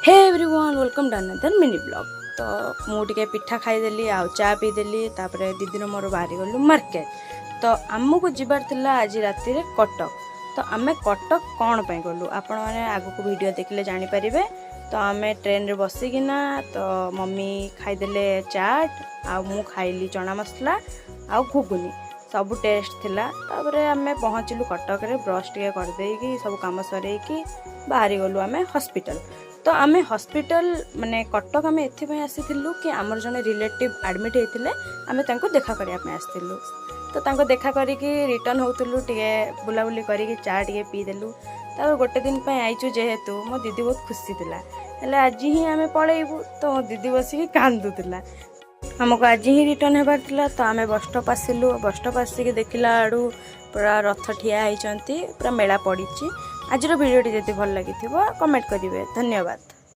Hey everyone, welcome to another mini vlog. ତ ମୁଁ ଟିକେ ପିଠା ଖାଇଦେଲି ଆଉ ଚା ପିଇଦେଲି। ତାପରେ ଦିଦିର ମୋର ବାହାରିଗଲୁ ମାର୍କେଟ। ତ ଆମକୁ ଯିବାର ଥିଲା ଆଜି ରାତିରେ କଟକ। ତ ଆମେ କଟକ କ'ଣ ପାଇଁ ଗଲୁ, ଆପଣମାନେ ଆଗକୁ ଭିଡ଼ିଓ ଦେଖିଲେ ଜାଣିପାରିବେ। ତ ଆମେ ଟ୍ରେନରେ ବସିକିନା, ତ ମମି ଖାଇଦେଲେ ଚାଟ୍ ଆଉ ମୁଁ ଖାଇଲି ଚଣା ମସଲା ଆଉ ଘୁଗୁନି। ସବୁ ଟେଷ୍ଟ ଥିଲା। ତାପରେ ଆମେ ପହଞ୍ଚିଲୁ କଟକରେ। ବ୍ରସ୍ ଟିକେ କରିଦେଇକି, ସବୁ କାମ ସରେଇକି ବାହାରିଗଲୁ ଆମେ ହସ୍ପିଟାଲ। ତ ଆମେ ହସ୍ପିଟାଲ, ମାନେ କଟକ ଆମେ ଏଥିପାଇଁ ଆସିଥିଲୁ କି ଆମର ଜଣେ ରିଲେଟିଭ୍ ଆଡ଼ମିଟ୍ ହେଇଥିଲେ। ଆମେ ତାଙ୍କୁ ଦେଖା କରିବା ପାଇଁ ଆସିଥିଲୁ। ତ ତାଙ୍କୁ ଦେଖା କରିକି ରିଟର୍ନ ହେଉଥିଲୁ। ଟିକେ ବୁଲାବୁଲି କରିକି ଚା ଟିକେ ପିଇଦେଲୁ। ତାପରେ ଗୋଟେ ଦିନ ପାଇଁ ଆଇଛୁ ଯେହେତୁ, ମୋ ଦିଦି ବହୁତ ଖୁସି ଥିଲା। ହେଲେ ଆଜି ହିଁ ଆମେ ପଳେଇବୁ, ତ ମୋ ଦିଦି ବସିକି କାନ୍ଦୁଥିଲା। ଆମକୁ ଆଜି ହିଁ ରିଟର୍ନ ହେବାର ଥିଲା। ତ ଆମେ ବସ୍ ଷ୍ଟପ୍ ଆସିଲୁ। ବସ୍ ଷ୍ଟପ୍ ଆସିକି ଦେଖିଲା ଆଡ଼ୁ ପୁରା ରଥ ଠିଆ ହେଇଛନ୍ତି, ପୁରା ମେଳା ପଡ଼ିଛି। ଆଜିର ଭିଡ଼ିଓଟି ଯଦି ଭଲ ଲାଗିଥିବ, କମେଣ୍ଟ କରିବେ। ଧନ୍ୟବାଦ।